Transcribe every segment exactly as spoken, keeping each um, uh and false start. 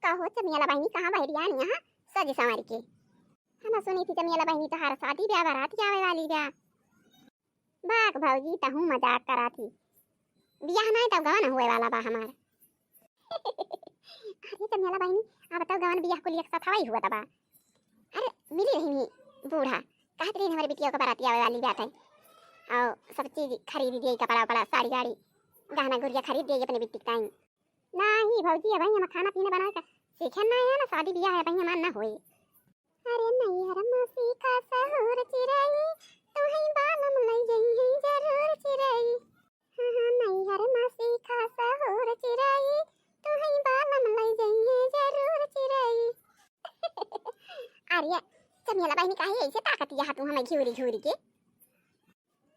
कहो चमियला बहिनी, कहाँ बहरिया नहीं यहाँ सज संवर के? हम सुनी थी चमियला बहिनी तोहार शादी ब्याह बारात आवे वाली बा। बाक भौजी, तहूँ मजाक करा थी। बियाह नाई तब गवन हुए वाला बा हमार। अरे चमियला बहिनी, अब तब गवन बियाह को लिए सथवा ही हुआ तबा। अरे मिली रही बूढ़ा, कहत रही हमारे बिटिया के बारात आवे वाली बात है, और सब चीज खरीद दिए, कपड़ा उपड़ा, साड़ी गाड़ी, गहना गुरिया खरीद दिए अपने बिट्टी के ताई। नाही भौजी, अबही हम खाना पीना बनावे का सीखन ना है ना, शादी बियाह है, अबही हमार ना होई। अरे नैहर में सीखा सहूर चिरई, तोहई बालम लई जइहई जरूर चिरई। हाँ, हाँ, नैहर में सीखा सहूर चिरई, तोहई बालम लई जइहई जरूर चिरई। अरे चमियला बहिनी, काहे ऐसे ताकतिया तू हमें घिउरी घिउरी के?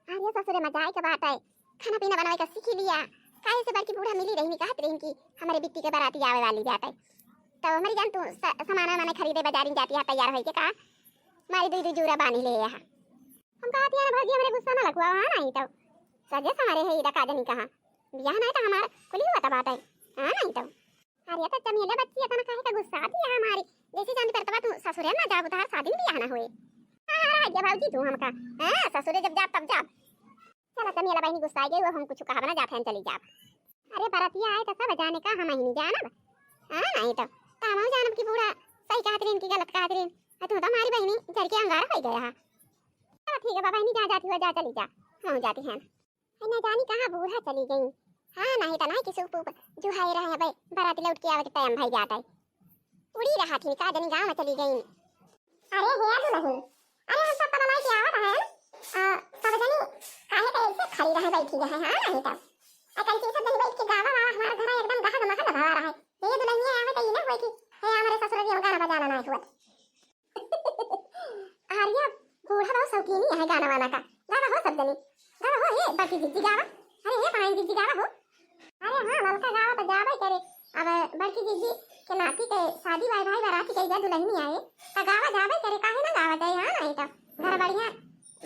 अरे ससुरे में जाए के बात है, खाना पीना बनावे का सीख लिया। काहे से बड़की बूढ़ा मिली रही, कहत रही कि हमारे बिट्टी के बाराती आवे वाली बात है, तो हमारी जान तू स-, सामान वामान खरीदे बाजारी जाती है तैयार होई के का? मारी दुई दुई जूरा बांधी ले यहाँ। हम कहत यार भौजी, हमरे गुस्सा ना लगवा, हाँ नहीं तो सजे संवरे है इधर का जनी कहाँ, बियाह नहीं तो हमार कुली हुआ था बात है, हाँ नहीं तो। अरे तो चमेले बच्ची, इतना काहे का गुस्सा आती है हमारी? जैसे जान करतवा तू ससुरे ना जाबू, तोहार शादी में बियाह ना होए। हाँ, हाँ, रह गया भौजी तू हमका। हाँ, ससुरे जब जाब तब जाब। चला चमेला बहिनी गुस्सा गई, वो हम कुछ कहब ना, जात हैं चली जाब। अरे बरतिया आए तो सब जाने का, हम ही नहीं जानब। हाँ, नहीं तो, तो हम जानब कि बूढ़ा सही कहत रही कि गलत कहत रही। आ तू तो हमारी बहिनी जर के अंगार हो गया है। चला ठीक है बा बहिनी, जा जाती हो जा, चली जा, हम जाती हैं। है ना जानी कहाँ बूढ़ा चली गई। हाँ, नहीं तो नहीं कि सूप ऊप जुहाए रहे, अबे बारात लौट के आवे के टाइम भई जाता है। उड़ी रहा थी का जानी गाँव में चली गई। अरे हे दुलही, अरे हम सब पता नहीं क्या आवत है। आ, सब जनी काहे के ऐसे खड़ी रहे बैठी रहे, हाँ नहीं तो। आ कैसे सब जनी बैठ के गावा वावा हमार घर एकदम गहग महग भवा रहा है। हे दुलही आवे तो ये ना होए कि हे हमारे ससुर जी हम गाना बजाना नहीं हुआ। आर्या बूढ़ा बहुत शौकीनी है गाना वाना का। गावा हो सब जनी, गावा हो, हे बड़की जिज्जी गावा। अरे हे पाइन जिज्जी गावा हो। अरे हाँ, ललका गावा तो जाबे करे। अब बड़की जिज्जी के नाती के शादी भाई, भाई बाराती के इधर दुलहिनी आए, तो गावा जाबे करे, काहे ना गावा जाए? हाँ, नहीं तो घर बढ़िया,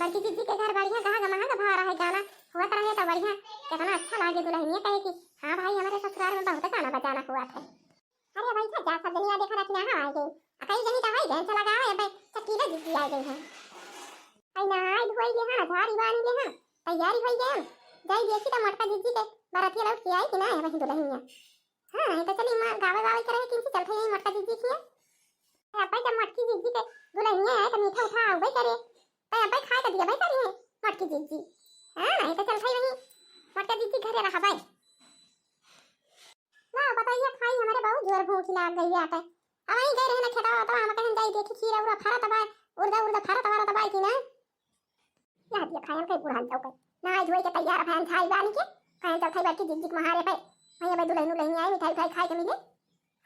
बड़की जिज्जी के घर बढ़िया, गहा गमहा के भरा है, गाना हुआ रहे तो बढ़िया, कितना अच्छा लागे। दुलहिनिया कहे कि हाँ भाई, हमारे ससुराल में बहुत गाना बजाना हुआ था। अरे भाई, जा सब जनी आ देखा रखना है, आ गई। आ कई जनी तो आई गए, चला गावे, अबे चटकीला जिज्जी आ गई है। आई ना, आई धोई ले हाँ, झाड़ी बानी ले हाँ, तैयारी होई गए। जाई देखी तो मोटका जिज्जी के बरतिया लौट के आई कि ना है वही दुलहिनिया। हाँ, नहीं तो चली माँ गावे वावे के रहे, किनसे चल गई मोटका जिज्जी की है। अरे अब्बे जब मोटकी जिज्जी के दुलहिनिया है तो मीठा उठा आवे करे, तो अब्बे खाए के दिया भाई करी है मोटकी जिज्जी। हाँ, नहीं तो चल गई वही मोटका जिज्जी घरे रहा भाई। लाओ, बताइए, खाई, हमरे बहुत जोर भूख लाग गई बाटे। अब वहीं गए रहे ना खेतवा, तो हम कहन जाई देखी खीरा उरा फरत बा, उर्दा उर्दा फरत बा, रत बा कि ना? या दिया खायन के बुढ़ान जाओ के। नहाई धोई के तैयार भयन झाई बानी के, कहन चल थाई बड़की जिज्जी के महारे पे। वहीं अबे दुलहिन उलहिन आई, मिठाई उठाई खाए के मिले।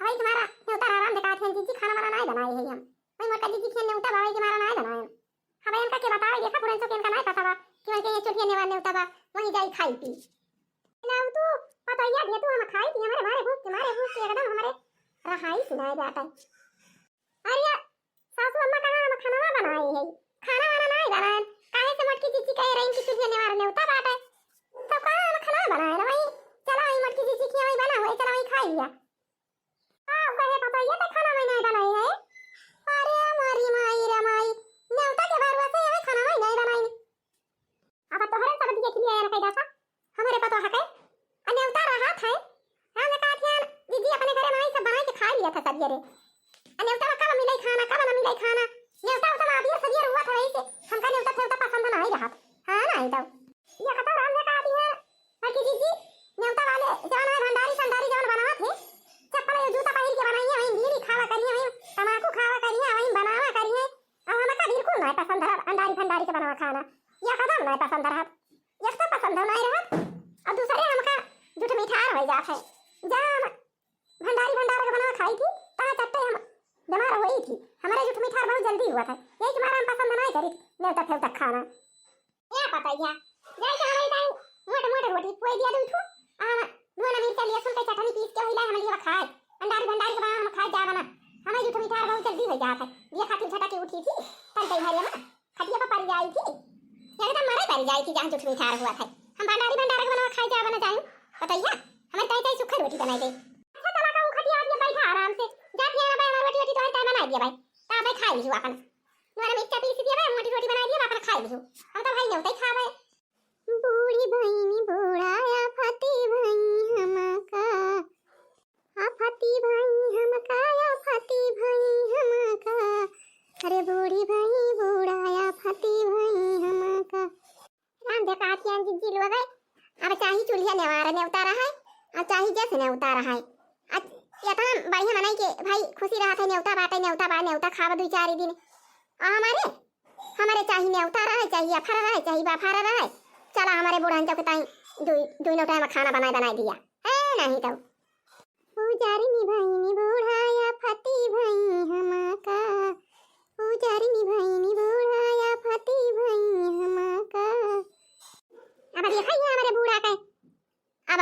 हवाई तुम्हारा न्योता आराम से कहत हैं, जिज्जी खाना वाना नहीं बनाए है हम। वहीं मोटा जिज्जी के न्योता बाबा के मारा नहीं बनाए। हवे इनका के बतावे, देखा पुरन सो के इनका नाय पता बा कि उनके ये चोटिया नेवा नेवता बा, वहीं जाई खाई पी। लाओ तू, पतोहिया दे तू, हम खाई पी, हमरे मारे भूख के, मारे भूख के एकदम हमरे रहाई सुनाए जाता है। अरे सासू अम्मा कहाँ हम खाना बनाई है, खाना वाना नहीं बनाए, काहे से मोटकी जिज्जी कहे रही कि चोटिया नेवा नेवता बाटे, तो कहाँ हम खाना बनाए ना वहीं, चला वहीं मोटकी जिज्जी की वहीं बना हुआ, चला वहीं खाई लिया। का कहे पतोहिया तो खाना में नहीं बनाई है। अरे मोरी माई रे माई, नेवता के भरोसे हमें खाना में नहीं बनाई। अब तोहरे सब देख लिया यार कैदा सा, हमारे पतो हके। आ नेवता रहा था, हम कहा थे, दीदी अपने घरे में सब बनाई के खा लिया था सब ये रे। आ नेवता में कब मिले खाना, कब ना मिले खाना, नेवता उतना अभी सब ये हुआ था वही से, हमका नेवता फेवता पसंद नहीं रहा। हाँ, नहीं तो। ये कथा राम ने कहा दी है, बड़की जिज्जी, नेवता वाले जवन है भंडारी संडारी जवन बनावत है, चप्पल या जूता पहिर के बनाई है, वहीं बीड़ी खावा करी है, वहीं तमाकू खावा करी है, वहीं बनावा करी है। अब हमका बिल्कुल नाय पसंद रहत, अंडारी फंडारी के बनावा खाना, ये कदम नाय पसंद रहत, एक तो पसंद नाय रहत, और दूसरे हमका झूठ मिठार हो जात है। जा हम भंडारी भंडार के बनावा खाई थी, तहाँ चट्टे हम बीमार होई थी, हमारे झूठ मिठार बहुत जल्दी हुआ था, यही तुम्हारा हम पसंद नाय करी, नेवता फेवता खाना। ए पतैया, जाई के हमारी ताई मोट मोट रोटी पोई दिया दुई ठो। आ हम धुआं मिर्चा लिया सुन के चटनी पीस के वही लाई हम लिया खाए। अंडारी भंडारी के बना हम खाए जा बना। हमारी जूठ मिठार बहुत जल्दी हो जात है। ये खातिर झटा के उठी थी, तन तई भरिया में खटिया पर पड़ जाई थी। एकदम मरे पड़ जाई थी जहाँ जूठ मिठार हुआ था। हम भंडारी भंडार के बना खाए जा बना जायूं। पतैया, हमारी ताई ताई सूखा रोटी बनाई दे। अच्छा चला का खटिया आप ये बैठा आराम से। दिया भाई, ता भाई खाइ लिहु आपन। नोरा मिर्चा पीस दिया भाई, मोटी रोटी बनाइ दिया, आपन खाइ लिहु। हम तो भाई नेउतै खाबै। बूढ़ी भइनी बूढ़ा आफती भई हमका, आफती भई हमका, आफती भई हमका। अरे बूढ़ी भई बूढ़ा आफती भई हमका। राम देखा आखियाँ जिज्जी लोग है। अब चाही चूल्हिया नेवार नेउता रहै, अब चाही जस नेउता रहै। अ-, एतना बढ़िया मनई के भाई खुशी रहत है, नेउता बाटै, नेउता बा, नेउता खाब दुइ चारि दिन। आ हमरे, हमरे चाही नेउता रहै, चाही अफर रहै, चाही बफर रहै। चला हमरे बूढ़न चौक ताई दुइ, दुइनो टाइम खाना बनाइ, बनाइ दिया। है नहीं तो। पूजारिनी भइनी बूढ़ा आफती भई हमका, पूजारिनी भइनी बूढ़ा आफती भई हमका। अब देखा ये हमरे बूढ़ा के, अब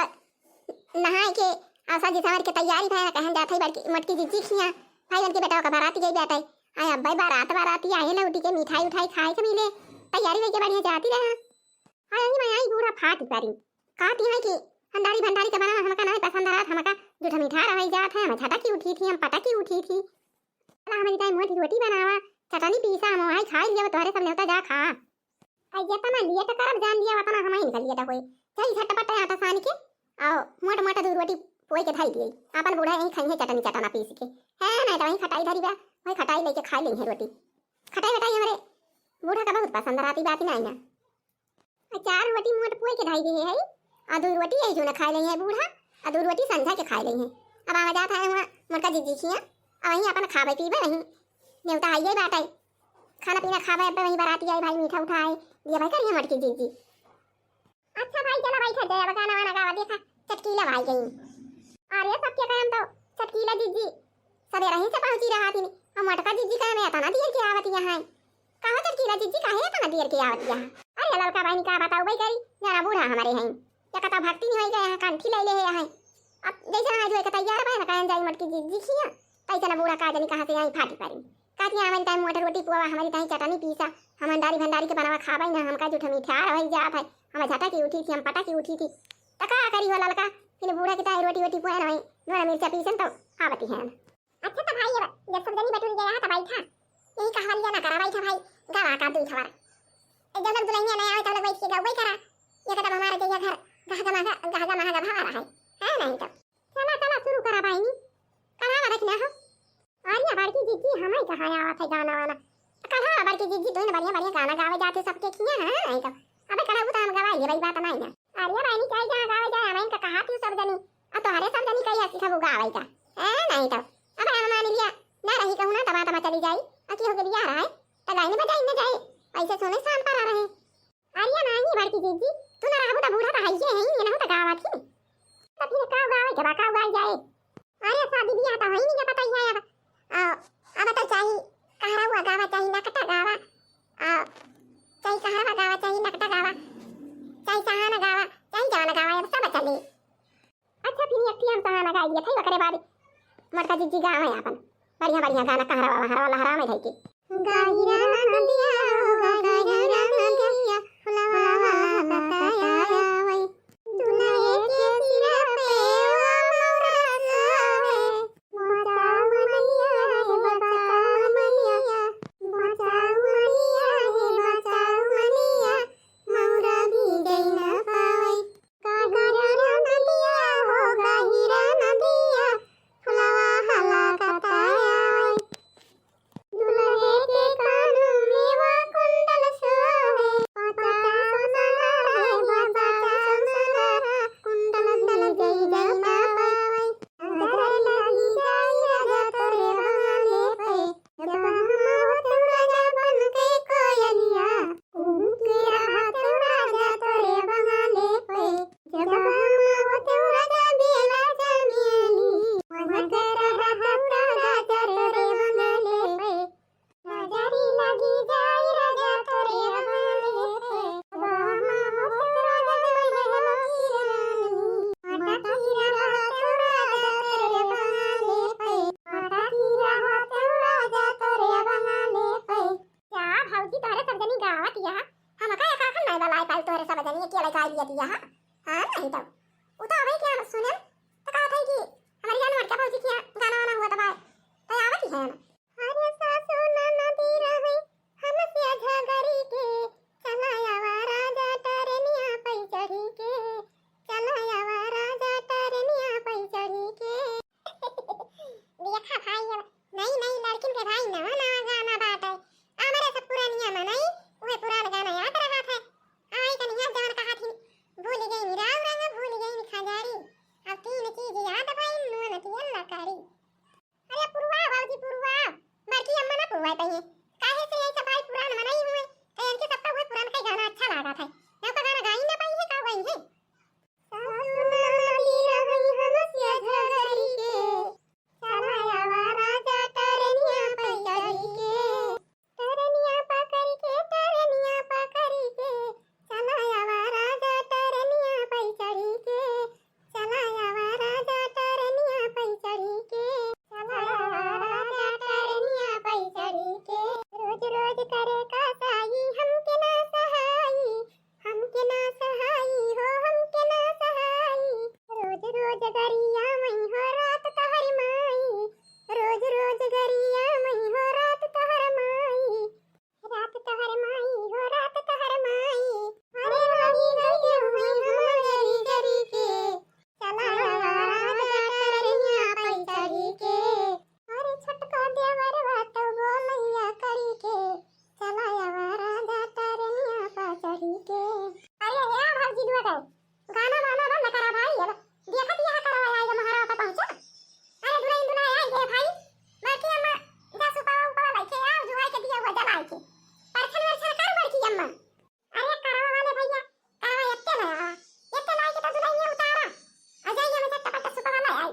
नहाइ के, अब सज संवर के तैयारी भए, कहन जात है बड़की मोटकी जिज्जी खिया, भाई उनके बेटा का बारात गई बाटै। आय अब बारात, बाराती आए लौटी के मिठाई उठाई खाए के मिले, तैयारी होइके बढ़िया जाती रहा। आ यही में आई बूढ़ा फाट परी। कहती है कि अंडारी भंडारी के बनावा हमका नाहीं पसंद रहत, हमका जूठ मीठा रहै जात है, हम झटकी उठी थी, हम पटकी उठी थी। चला हमरी ताई मोटी रोटी बनावा, चटनी पीसा, हम वहीं खाइ लिया, तोहरे सब नेउता जा खा। आई जेतना लेट करब जान लिया, ओतना हमहीं का लेट होई। चल झटपट आटा सान के, अउ मोट मोट दुइ रोटी पोइ के धइ दिए। आपन बूढ़ा यहीं खइहैं चटनी चटना पीस के। है नाहीं तो वहीं खटाई धरी बा, वहीं खटाई लइके खाइ लेइहैं रोटी। खटाई वटाई हमरे बूढ़ा का बहुत पसंद रहती, बात नाहीं ना। आ चार रोटी मोट पोइ के धइ दिहे है, आ दुइ रोटी यही जो न खाइ लेइहैं बूढ़ा, आ दुइ रोटी संझा के खाइ लेइहैं। अब आवा जात है हुआँ मोटका जिज्जी खिया, आ वहीं आपन खाबै पीबै, वहीं नेउता आइए बाटै, खाना पीना खाबै, अब वहीं बाराती आई भाई मीठा उठा आए, दिया भाई करिहैं मोटकी जिज्जी। अच्छा भाई चला बैठा जाए, अब गाना वाना गावा, देखा चटकीला भाई गई। अरे सबके कहम तो चटकीला जिज्जी सबेरहीं से पहुँची रहत हीं, अउ मोटका जिज्जी कहे में एतना देर के आवत यहाँ है। कहो चटकीला जिज्जी, काहे एतना देर के आवत यहाँ? अरे ललका बहिनी का बताउबै करी, जाना बूढ़ा हमरे हैं, या कतौ भक्ति नहीं होई गए हैं, कंठी ले ले हैं। अब जैसे आज होए के तैयार बा ना, कहन जाई मोटकी जिज्जी खिया, तैसे ना बूढ़ा का जानी कहाँ से आई फाटी परी। कहती है, हमरी ताई मोट रोटी पुआवा, हमरी ताई चटनी पीसा, हम अंडारी भंडारी के बनावा खाबै ना, हमका जूठ मीठा रहै जात है, हम झटकी उठी थी, हम पटकी उठी थी। त का करी हो ललका, फिर बूढ़ा की ताई रोटी वोटी पुआए ना, नोरा मिर्चा पीसन तो आवती है। अच्छा तो भाई, अब जब सब जनी बटुर गया है तो बैठा, यही कहवा लिया ना करा, बैठा भाई, गावा का दुइ ठवार। जब तक दुल्हनिया नहीं आवे तब तक बैठ के गौबे करा, ये कदम हमारा जइया घर गह गमा गह गह गमा गह भवा रहा है, है नहीं तो। चला चला शुरू करा बहिनी, कहाँ रखना हो? अरे बड़की जिज्जी, हमही कहाँ आवत है गाना वाना? कहाँ बड़की जिज्जी, दुइ बढ़िया बढ़िया गाना गावे जाते सबके खिया, है नहीं तो। अबे कढ़ा तो हम गवाई लेबै, बात नहीं ना। अरे बहिनी, चाहे जहाँ गावे जाए, हम इनका कहा थी सब जनी, अब तोहरे सब जनी कही हंसी सब गावे का, है नहीं तो। अब हम मान लिया, ना रही कहूँ ना, तमा तमा चली जाई, अकी हो गई बियाह रहा है, तो गाई नहीं बजाई न जाए, ऐसे सोने शाम पर आ रहे। अरे नाहीं बड़की जिज्जी, तू ना रहबू त बूढ़ा त हइये हई, ये नहु त गावत ही। त फिर का गावे के बा, का गाई जाए? अरे शादी बियाह त होई नहीं के पता ही है अब। आ, अब तो चाही कहरवा गावा, चाही नकटा गावा। आ, चाही कहरवा गावा, चाही नकटा गावा, चाही सहाना गावा, चाही जवाना गावा, अब सब चली। अच्छा, फिर एक ठियान सहाना गाई दिया था, ओकरे बाद मोटका जिज्जी गावे आपन बढ़िया बढ़िया गाना, कहरवा वहरवा लहरा में धई के। गाहिरा नदिया हो, गाहिरा नदिया, फुलवा वाला बताया वही। दुल्हे के सिरा पे ओ मौरा सोहे। बचाओ मलिया हे, बचाओ मलिया, बचाओ मलिया हे, बचाओ मलिया, मौरा भी गई ना पावे। गाहिरा नदिया हो, गाहिरा नदिया, फुलवा हला कताया। दुल्हे के कानों में वो कुंडल सोहे, पचास सोना है, पचास सोना, कुंडल मिल गई ना पावे। नजर लगी जाई राजा तोरे बंगले पे, जब हम होते राजा बन के कोयलिया, उनके रहते राजा तोरे बंगले पे, जब हम होते राजा बेला चमेली, वहाँ के रहते राजा तोरे बंगले पे। नजरी लगी जाई राजा तोरे बंगले पे, जब हम होते राजा महल की रानी, वहाँ के रहते राजा तोरे बंगले पे, वहाँ के रहते राजा तोरे बंगले पे। का भौजी, तोहरे सब जनी गावत यह, हमका एक आखन नहीं बलाए पाई, तोहरे सब जनी अकेले गाई लिया दिया, हाँ? हाँ, नहीं तो। उ तो अबे क्या सुनल, तो कहत है कि हमारी जान मोटका भौजी के गाना वाना हुआ दबाए, तो आवत ही है ना। अरे देखा भाई, अब नई नई लड़किन के भाई नवा नवा गाना बाटे, हमरे सब पुरानिया में नहीं, उहे पुरान गाना याद रहत है। आई कनिया जवन कहत ही, भूल गई राव रंग, भूल गई खजारी, अब तीन चीज याद भइल, नून तेल लकड़ी। अरे पुरवा भौजी पुरवा, बड़की अम्मा ना पुरवा पइहे, काहे से यही सब भाई पुरान मनई हुए, तो इनके सबका उहे पुरान का गाना अच्छा लागत है, नवा का गाना गाई ना पइहे, का गई है? सासु ननदी रहई हमसे झगड़ी के, चला आवा राजा टरनिया पे चढ़ी के। टरनिया पकड़ी के, टरनिया पकड़ी के, चला आवा राजा टरनिया पे चढ़ी के, चला आवा राजा टरनिया पे चढ़ी के, चला आवा राजा टरनिया पे चढ़ी के। रोज रोज करे कसाई हमके ना सहाई, हमके ना सहाई हो, हमके ना सहाई। रोज रोज गरियावई हो रात तोहर माई, रोज रोज गरियावई हो रात तोहर माई, रात तोहर माई हो, रात तोहर माई। अरे भागी गइल हुई हम जरी जरी के, चला आवा राजा टरनिया पे चढ़ी के। अरे छोटका देवरवा तो बोलैया करी के, चला आवा राजा टरनिया पे चढ़ी के। अरे हे भौजी दुआ गए, गाना वाना बंद करा भाई, अब देखत यह करवा आई महरवा पे पहुंचा। अरे दुल्हन दुल्हा आई गए भाई, बड़की अम्मा जा सुपावा उपावा लेके आओ, जुहाई के दिया हुआ जलाई के, परछन वरछन कर बड़की अम्मा। अरे करवा वाले भैया, करवा एत्ते ना आवा, एत्ते लाई के तो दुल्हनिया उतारा, आ जाइए हम झटपट सुपावा ले आई।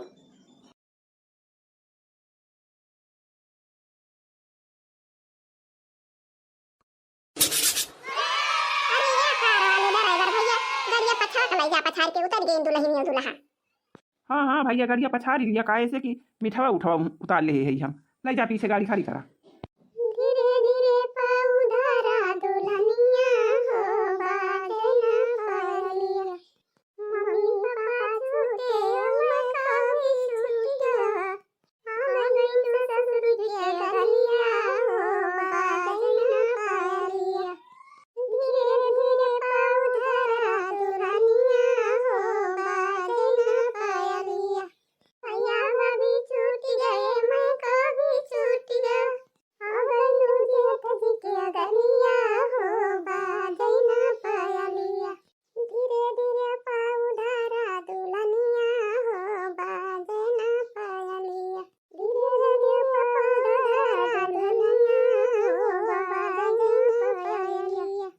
अरे ये का रहा ले ड्राइवर भैया, गड़िया पछाड़ के लई जा, पछाड़ के उतर गई दुल्हनिया दुल्हा। हाँ, हाँ भैया, गड़िया पछाड़ लिया, काहे से कि मिठवा उठवा उतार ले है हम। लई जा पीछे गाड़ी खड़ी करा। धीरे धीरे पाँव धरा दुल्हनिया हो, बाजे ना पायलिया। मम्मी पापा छूटे, मैं कभी छूट गया। आ गई ससुर के गलिया हो, बाजे ना पायलिया। धीरे धीरे पाँव धरा दुल्हनिया हो, बाजे ना पायलिया। भैया भाभी छूट गए, मैं कभी छूट गया। आ गई जेठ जी के गलिया हो, बाजे ना पायलिया। धीरे धीरे पाँव धरा दुल्हनिया हो, बाजे ना पायलिया। धीरे धीरे पाँव धरा दुल्हनिया हो, बाजे ना पायलिया।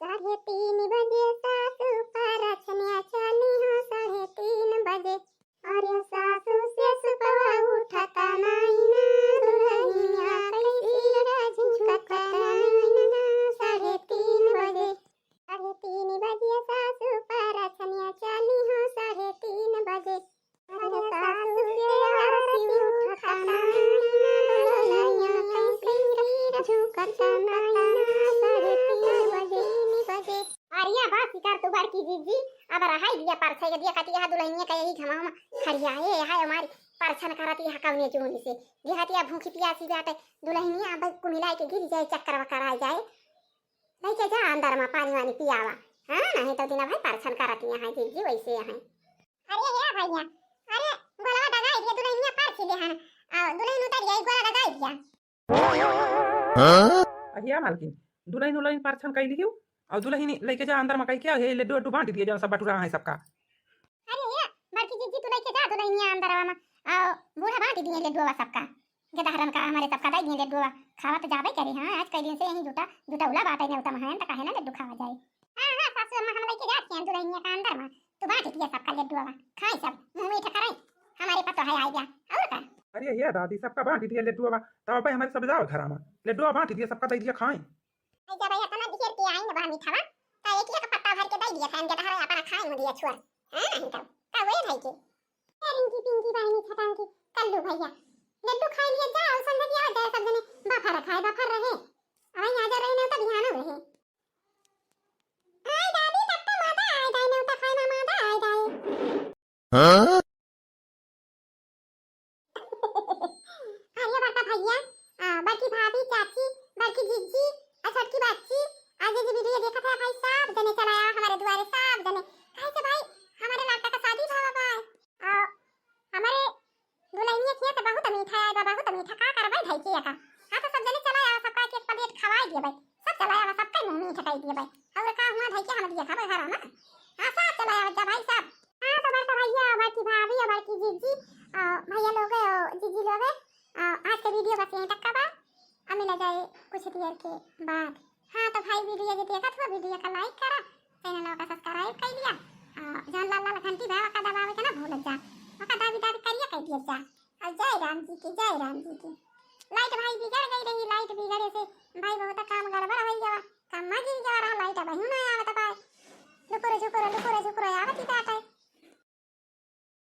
साढ़े तीन बजे सासू परछनिया चली हो, साढ़े तीन बजे। अरे सासू से सुपवा उठता नाई ना, दुल्हनिया कैसी झुकता नाई ना, साढ़े तीन बजे। साढ़े तीन बजे सासू परछनिया चली हो, साढ़े तीन बजे। अरे सासू से आरती उठता नाई ना, दुल्हनिया कैसी झुकता नाई ना, साढ़े तीन बजे। अरे बस कर तू बड़की जीजी, अब रहाई दिया परछाई के दिया कती यहाँ दुल्हनिया का यही घमावा में खड़िया है, यहाँ हमारी परछन करत यहाँ कौने जून से। देहातिया भूखी पियासी बाटे, दुल्हनिया अब कुमिलाई के गिर जाए, चक्कर वक्कर आ जाए। लइके जा अंदर में पानी वानी पियावा। हाँ, नहीं तो दिन भाई परछन करत यहाँ जीजी वैसे यहाँ। अरे हे भैया, अरे गोलवा दगाई दिया, दुल्हनिया परछी ले हन, आ दुल्हन उतर गई, गोला दगाई दिया। हाँ? अहिया मालकिन, दुल्हन उल्हन परछन कइ लिहिउ, अउ दुल्हन लइके जा अंदर में कहि के, हे लड्डू अड्डू बांट दिए जौन सब बटुरा है सबका। अरे हे, बड़की जीजी तू लइके जा दुल्हनिया अंदर में, अउ बूढ़ा बांट दिए लड्डुआ सबका, गदहरन का हमरे सबका दइ दिए लड्डुआ, खावा तो जाबे करे, हाँ, आज कई दिन से यहीं जुटा, जुटउला बाटे नेवता महायन त काहे ना लड्डू खावा जाए। हाँ, हाँ, सासू अम्मा हम लइके जात हैं दुल्हनिया का अंदर में, तू बांट दिया सबका लड्डुआ, खाई सब, मुँह मीठा कराई, हमरे पतोह है आई गया, और का? अरे हे दादी, सबका बांट दिया लड्डुआ, तब अबे हमरे सब जाओ घरा में, लड्डुआ बांट दिया सबका, दइ दिया खाई। ऐ जब एतना ढेर के आई न बा मीठवा, त एक एक पत्ता भर के दइ दिया खान के, तहरा अपना खाए में दिया छुआ। हाँ, नहीं तो का हुए भाई के? ए रिंकी पिंकी बहिनी छटांकी, कल्लू भैया, लड्डू खाई लिया जा, और संझा दिया जाए सब जने, बफर खाए, बफर रहे। अबे यहाँ जा रहे नेवता बिहान रहे। आय दादी, तब तो माता आय दाई, नेवता खाए ना माता आय दाई। हाँ? अरे बड़का भैया, आ, बड़की भाभी, चाची, बड़की जीजी, आ छोटकी बच्ची, आज ये वीडियो देखत है भाई, सब जने चला आवा हमरे दुआरे, सब जने। काहे से भाई, हमरे लड़का का शादी भवा बा, आ, हमरे दुल्हनिया के बहुत मीठा है बा, बहुत मीठा, का करबै धई के एका। हाँ, तो सब जने चला आवा, सबका एक एक plate खवाई देबै, सब चला आवा, सबका मुँह मीठ कई देबै। और का हुआ धई के हम दिया खाबै घर में। हाँ, सब चला आवा जा भाई सब। हाँ, तो बड़का भैया, बड़की भाभी और बड़की जीजी, आ, भैया लोग, आ, जीजी लोग, आ, आज के video बस यहीं तक का बा। अब मिला जाए कुछ देर के बाद। हाँ, तो भाई video जे देखत हो, video का like करा, channel का subscribe कर लिया, आ, जौन लाल लाल घंटी बा, ओका दबावे के ना भूलत जा, ओका दाबी दाबी करिया कर दिया जा। और जय राम जी की, जय राम जी की। Light भाई बिगड़ गई रही, light बिगड़े से भाई बहुत काम गड़बड़ हो गया, कम्मा गिर गया रहा, light अब ना आवत बा। लुकुर झुकुर, लुकुर झुकुर आवत ही बाटे।